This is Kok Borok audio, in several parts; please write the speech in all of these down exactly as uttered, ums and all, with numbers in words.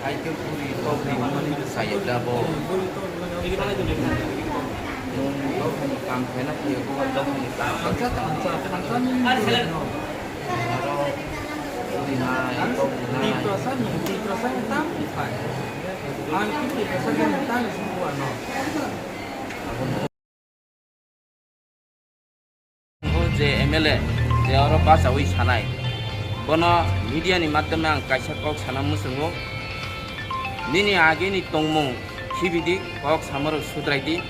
Hai khe buri tok rimani bwsai da bo. Nwng dophani kam khaina phaiyo, bo dophani kam khaina. Aro buri nai, tok rinai. O je M L A, je oro bachaui sanai, bono media ni madhyome ang kaisa kok sana muchungo. Nini agini tongmung khibidi, kok samarok sudraidi.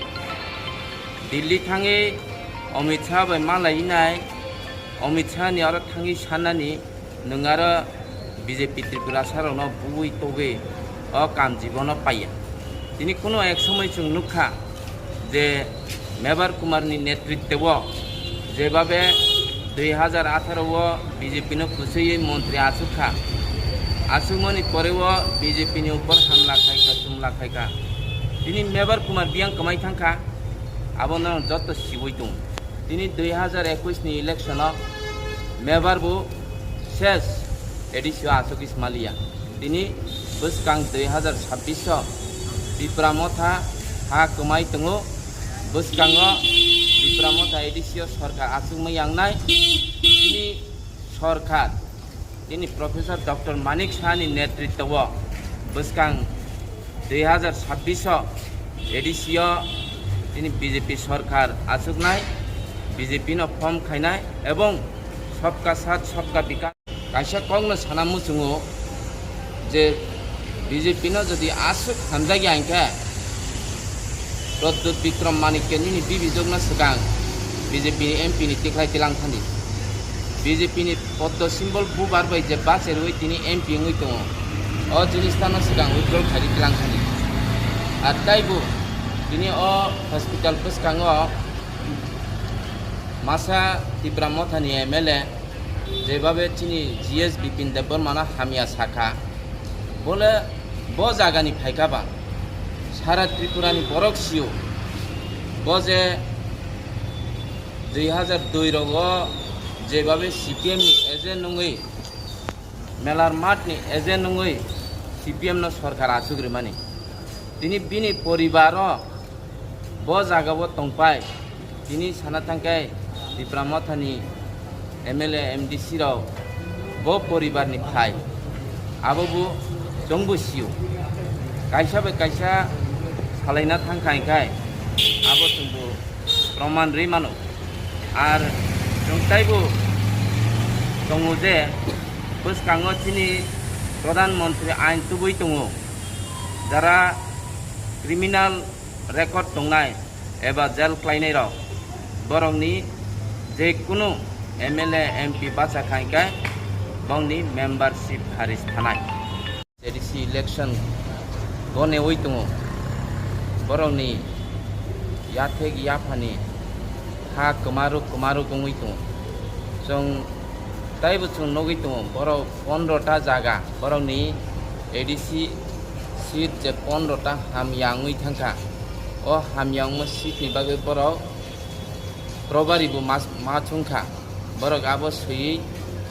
Delhi thangwi Amit Shah bai malai nai, Amit Shah ni oro thangwi sanani, nwng aro B J P Tripura sarokno bui togwi o kam jibono paiya. Tini kuno ek somoi chwng nukha je Mebar Kumar ni netritwo jebabe dui hazar atharo o B J P no kwchwiwi montri achukha, achukmani pore o B J P ni upor hamla khaikha, chumla khaikha. Tini Mebar Kumar biyang kwmai thangkha, abono joto siwi tongo. Tini dui hazar ekwis ni election o Mebar bo ses A D C o achugwi sma liya. Tini bwskang dui hazar sabbish o Tipra Motha ha kwmai tongo. Bwskango Tipra Motha A D C o sorkar achukma yangnai. Tini sorkar, tini Professor Doctor Manik Saha ni netritwo bwskang dui hazar sabbish o A D C o tini B J P sorkar achuknai, B J P no form khainai ebong Sabka Saath Sabka Vikas. Kaisa kokno sana muchungo je B J P no jodi aswk hamjakya hinkhe Pradyut Bikram Manikya nini bibijokno swkang B J P ni M P ni tikhlai tilang thani. B J P ni poddo symbol bubar bai je bacherwi tini M P wngwi tongo. O jinis tano swkang withdraw khaidi tilang thani. Ar taibo tini o hospital bwskango masa Tipra Mothani M L A jebabe chini G S Bipin Debbarmano hamya sakha, bole bo jagani phaikha ba? Sara Tripurani borok sio, bo je dui hazar dui rogo jebabe C P M ni agent wngwi, Melar Math ni agent wngwi C P M no sorkar achuk rimani, tini bini poribaro bo jagao tongpai. Tini sana thangkhe Tipra Mothani M L A, M D C rok bo poribar ni phai, abo bo chwngbo sio. Kaisa bai kaisa salaina thangkha hinkhe abo chwngbo proman rwi mano. Ar chwng taibo tongo je bwskango chini Pradhan Mantri ain tubui tongo. Jara criminal record tongnai eba jail khlainairok, borokni je kunu M L A, M P bacha khainkhai bongni membership haris thanai. A D C election gonewi tongo. Borokni yathek yaphani ha kwmaruk kwmaruk wngwi tongo. Chwng taibo chwng nugwi tongo, borok pondro ta jaga, borokni A D C seat je pondro ta hamya wngwi thangkha. O hamya wngma seat ni bagwi borok probari bo mas-, ma chwngkha. Borok abo swiwi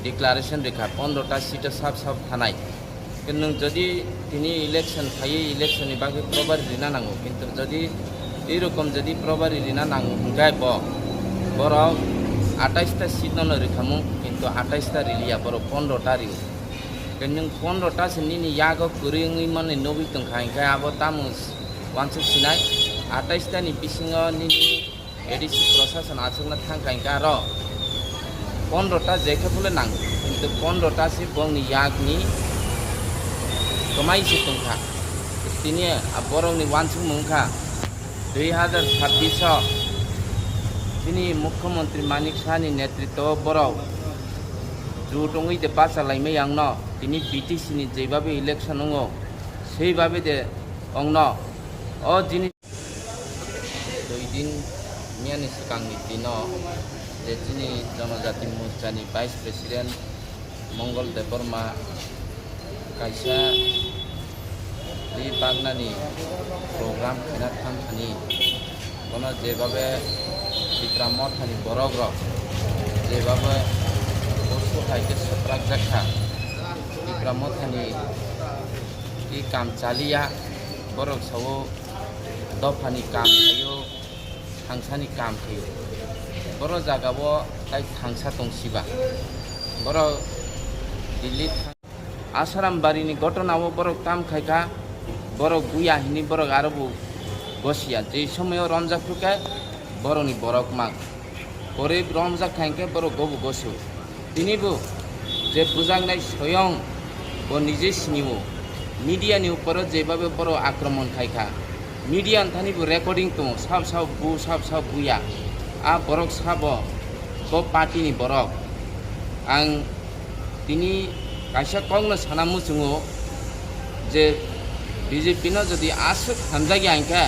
declaration rikha, pondro ta seat o sab sab thanai. Nwng jodi tini election phaiwi election ni bagwi probari rina nango, kintu jodi ei rokom jodi probari rina nango hwnkhe bo borok atais ta seat no rikhamu, kintu atais ta riliya, borok pondro ta rio. Nwng pondro ta se nini yago kwrwi wngwi mani nugwi tongkha, hinkhe abo tamo wansuk sinai, atais ta ni bisingo nini A D C prosason achukna thangkha hinkhe aro pondro ta jekhe phule nango, kintu pondro ta se bongni yakni kwmai se tongkha. Tini a borokni wansukmung wngkha dui hazar chabbish o chini Mukhyamantri Manik Saha ni netritwo borok jut wngwi de bacha laimai yangno tini B T C ni jeibabe election wngo, seibabe de ongno o jini Dui din miyani swkangni dino je chini Jonojati Morchani Vice President Mongol Debbarma kaisa ri bagnani program khaina thangkhani, bono jebabe Tipra Mothani borokrok jebabe bosu hai khe swprakjakha, Tipra Mothani i kam chaliya, borok sao dophani kam khaio, thangsani kam khaio. Boro jagao tai thangsa tong siba. Borok Delhi thang-, Asaram barini gotona o borok tam khaikha, borok buya hini borok aro bo gosiya. Je somoyo romjak phuru khe borokni borok mak. Gorib romjak kha hinkhe borok gobo gosu. Tini bo je bujaknai soyong bo nije sinio. Media ni uporo jebabe borok akromon khaikha. Media ni thani bo recording tongo. Sab sab bu, sab sab buya. A borok sabo bo party ni borok. Ang tini kaisa kokno sana muchungo je B J P no jodi aswk hamjakya hinkhe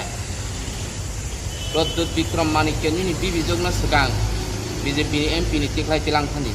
Pradyut Bikram Manikya nini bibijokno swkang B J P ni M P ni tikhlai tilang thani.